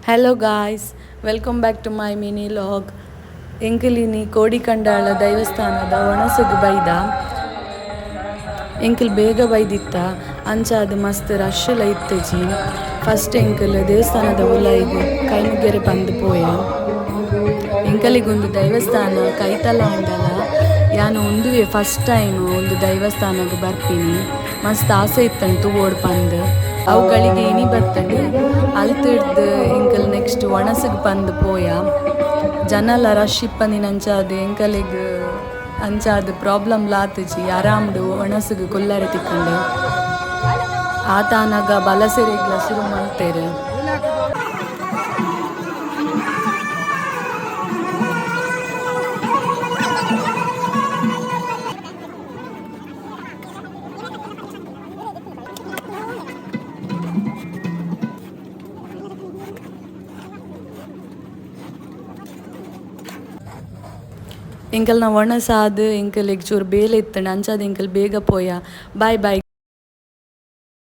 Hello guys, welcome back to my mini vlog. ಎಂಕುಲಿನಿ ಕೋಡಿಕಂಡಾಳ ದೈವಸ್ಥಾನದ ಒಣಸುಗು ಬೈದ. ಎಂಕುಲು ಬೇಗ ಬೈದಿತ್ತ, ಅಂಚಾದ್ ಮಸ್ತ್ ರಶ್ ಲ ಇತ್ತುಜಿ. ಫಸ್ಟ್ ಎಂಕುಲು ದೇವಸ್ಥಾನದ ಉಲಾಯಿಗ್ ಕೈ ಮುಗ್ಗೆರೆ ಪಂದ್ ಪೋಯ. ಎಂಕಲಿಗೊಂದು ದೈವಸ್ಥಾನ ಕೈತಲ ಆಂಡಲ ಯಾನ್ ಉಂದುವೆ ಫಸ್ಟ್ ಟೈಮ್ ಉಂದು ದೈವಸ್ಥಾನಗ್ ಬರ್ಪಿನಿ. ಮಸ್ತ್ ಆಸೆ ಇತ್ತಂಡ್ ತೂವೊಡು ಪಂದ್. ಅವುಗಳಿಗೆ ಇನಿ ಬತ್ತಂಡ್. ಅಲ್ತಿಡ್ದ್ ಎಂಕಲ್ ನೆಕ್ಸ್ಟ್ ಒಣಸುಗ್ ಪಂದ್ ಪೋಯ. ಜನಲ ರಶ್ ಇಪ್ಪಂದಿನಂಚಾದ್ ಎಂಕಲೆಗ್ ಅಂಚಾದ್ ಪ್ರಾಬ್ಲಮ್ ಲಾತುಜಿ, ಆರಾಮ್ಡ್ ಒಣಸುಗು ಕುಲ್ಲರೆ ತಿಕ್ಕುಂಡು. ಆತಾನಗ ಬಲಸೆರೆಗ್ಲ ಸುರು ಮಲ್ತೆರ್. ಎಂಕಲ್ನ ಒಣಸಾದ್ ಎಂಕಲೆಗ್ ಚೂರು ಬೇಲೆ ಇತ್ತಂಡ್, ಅಂಚಾದ್ ಎಂಕಲ್ ಬೇಗ ಪೋಯ. Boy boy.